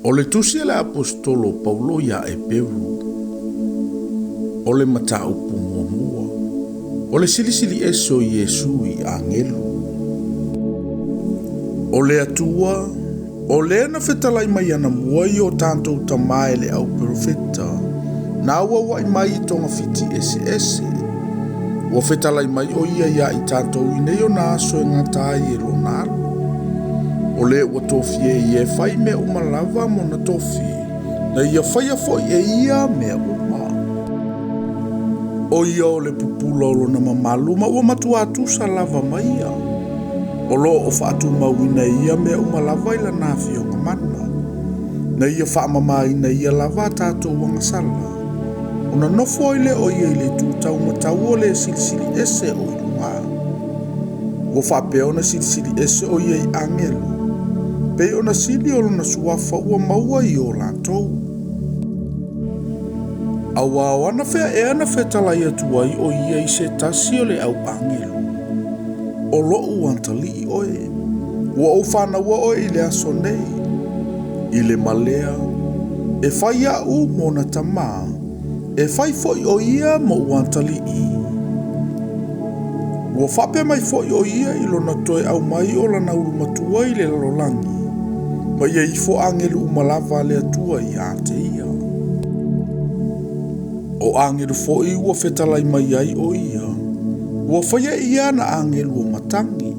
O le tusi a le Aposetolo o Paulo ia Eperu, o le mataupu muamua, o le silisili ese o Iesu i agelu. O le Atua, o lea na fetalai mai anamua i o tatou tama e le au perofeta, na auauai mai i togafiti eseese. Ua fetalai mai o ia ia i tatou i nei ona aso e gata ai e lona alo. O le ua tofia e ia e fai mea uma lava mona tofi, na ia faia foi e ia mea uma. O ia o le pupula o lona mamalu ma ua matuā tusa lava ma ia. O lo o faatumauina e ia mea uma lava i lana afioga mana. Na ia faamamaina ia lava a tatou agasala. Ona nofo ai lea o ia i le itu taumatau o le silisili ese o i luga. Ua faapea ona silisili ese o ia i agelu, pei ona sili o lona suafa ua maua i o latou. Auā o anafea ea na fetalai atu ai o ia i se tasi o le au agelu, O loʻu atalii oe, ua ou fanaua oe i le aso nei. I le ma lea, e fai aʻu mona tama, e fai foi o ia moʻu atalii. Ua faapea mai foi o ia i lona toe aumai o lana ulu matua i le lalolagi, ma ia ifo agelu uma lava a le Atua ia te ia. O agelu foi ua fetalai mai ai o ia, ua faia e ia ana agelu o matagi,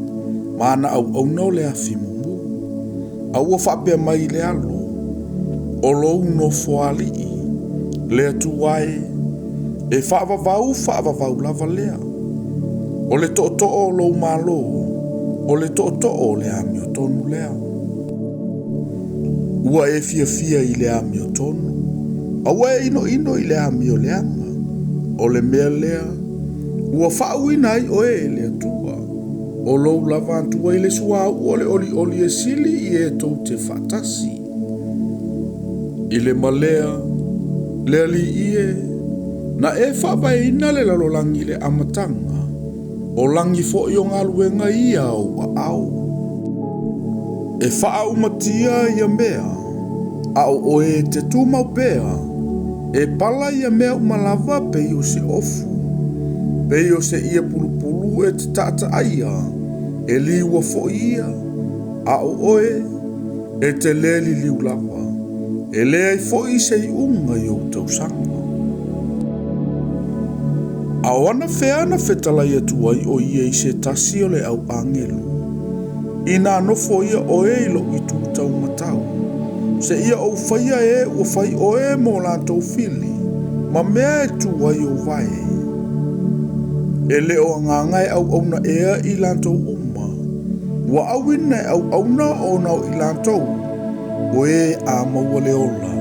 ma ana auauna o le afi mumu. A ua faapea mai i le alo, O lou nofoalii, le Atua e, e faavavau faavavau lava lea. O le tootoo o lou Malo, o le tootoo o le amiotonu lea. Ua e fiafia i le amiotonu, a ua e inoino i le amioleaga. O le mea lea, ua faauuina ai oe e le Atua, o lou lava Atua i le suauu o le olioli e sili i e tou te faatasi. I le ma lea, le Alii e, na e faavaeina le lalolagi i le amataga, o lagi foi o galuega ia a ou aao. E faaumatia ia mea, a o oe e te tumau pea, e pala ia mea uma lava pei o se ofu, pei o se ie pulupulu e te taataaia, e liua foi ia, a o oe, e te le liliu lava, e leai foi se iuga i ou tausaga. A o anafea na fetalai atu ai o ia i se tasi o le au agelu, inā nofoia oe i lou itu taumatau, seia ou faia e ua fai oe mo latou fili, ma mea e tu ai ou vae. E le o agaga e auauna ea i latou uma, ua auina e auauna ona o i latou, o e a maua le ola.